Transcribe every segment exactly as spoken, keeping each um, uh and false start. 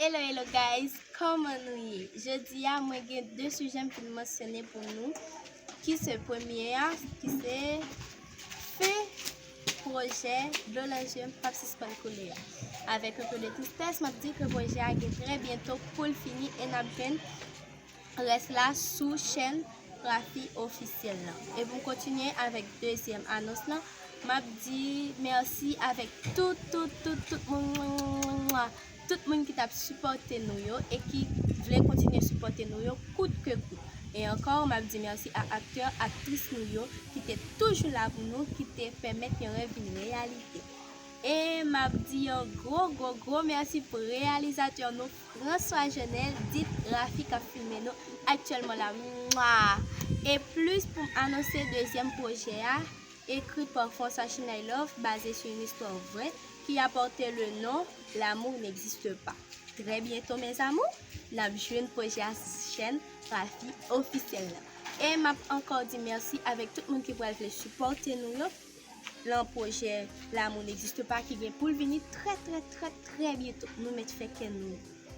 Hello, hello guys, kòman nou ye? Jodi a, mwen gen de sijè m fin mansyone pou nou, ki se premye a, ki se fen pwojè Dlo nan je m p ap sispann koule a. Avèk un peu de tristès, m ap di ke pwojè a gen trè byento pou l fini e n ap jwenn rès la sou chèn Rafi Ofisyèl lan. E pou m kontinye avèk dezyèm anons lan, m ap di mèsi avèk tout, tout, tout, tout moun, tout moun ki t ap sipòte nou yo e ki vle kontinye sipòte nou yo kout ke kout. E ankò, m ap di mèsi a aktè, aktris nou yo ki te toujou la pou nou, ki te pèmèt yon rèv vin reyalite. E m ap di yon gwo, gwo, gwo mèsi pou reyalizatè nou, François Jenel, dit Rafi, k ap filme nou aktyèlman la. Mwa! E plis pou m anonse dezyèm pwojè a, écrit par François Chinay Love, basé sur une histoire vraie, qui a porté le nom L'amour n'existe pas. Trè byento, mes amours, n ap jwenn pwojè a sou chèn Rafi Ofisyèl lan. E m ap ankò di mèsi avèk tout moun ki pral vle sipòte nou yo lan pwojè L'amour n'existe pas ki gen pou l vini trè, trè, trè, trè byento. Nou mèt fè kè nou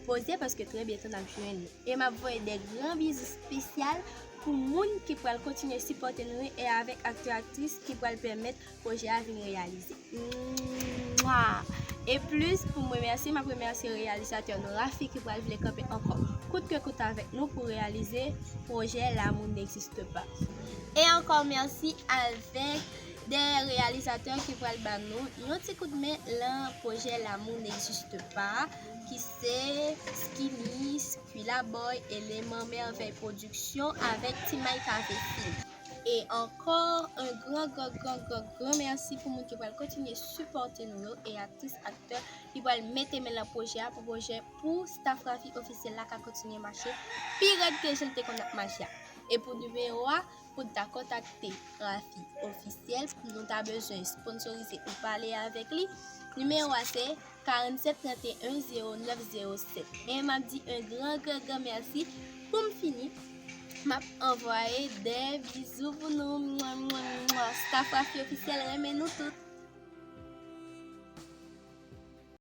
poze paske trè byento n ap jwenn li. E m ap voye de gran bizou espesyal pou moun ki pral kontinye sipòte nou yo e avèk aktè, aktris ki pral pèmèt pwojè a vin reyalize. Mwa! E plis, pou m remèsye, m ap remèsye reyalizatè nou, Rafi, ki pral vle kanpe ankò kout ke kout avèk nou pou reyalize pwojè L'amour n'existe pas. E ankò mèsi avèk de reyalizatè ki pral ban nou yon ti kout men lan pwojè L'amour n'existe pas, ki se Skinny, Squilla Boy, Eleman Mèvèy Pwodiksyon avèk Ti Mike Ave Film. E ankò, un gran, gran, gran, gran, gran mèsi pou moun ki pral kontinye sipòte nou yo e aktris, aktè ki pral mete men lan pwojè a pou pwojè pou staff Rafi Ofisyèl la ka kontinye mache pi rèd ke jan l te konn ap mache a. E pou nimewo a, pou ta kontakte Rafi Ofisyèl, nou ta bezwen sponsorize ou pale avèk li. Nimewo a se karannsèt tranteyen zewo nèf zewo sèt. E m ap di un gran, gran, gran mèsi. Pou m fini, m ap anvwaye de bizou pou nou. Mwa, mwa, mwa. Staff Rafi Ofisyèl renmen nou tout.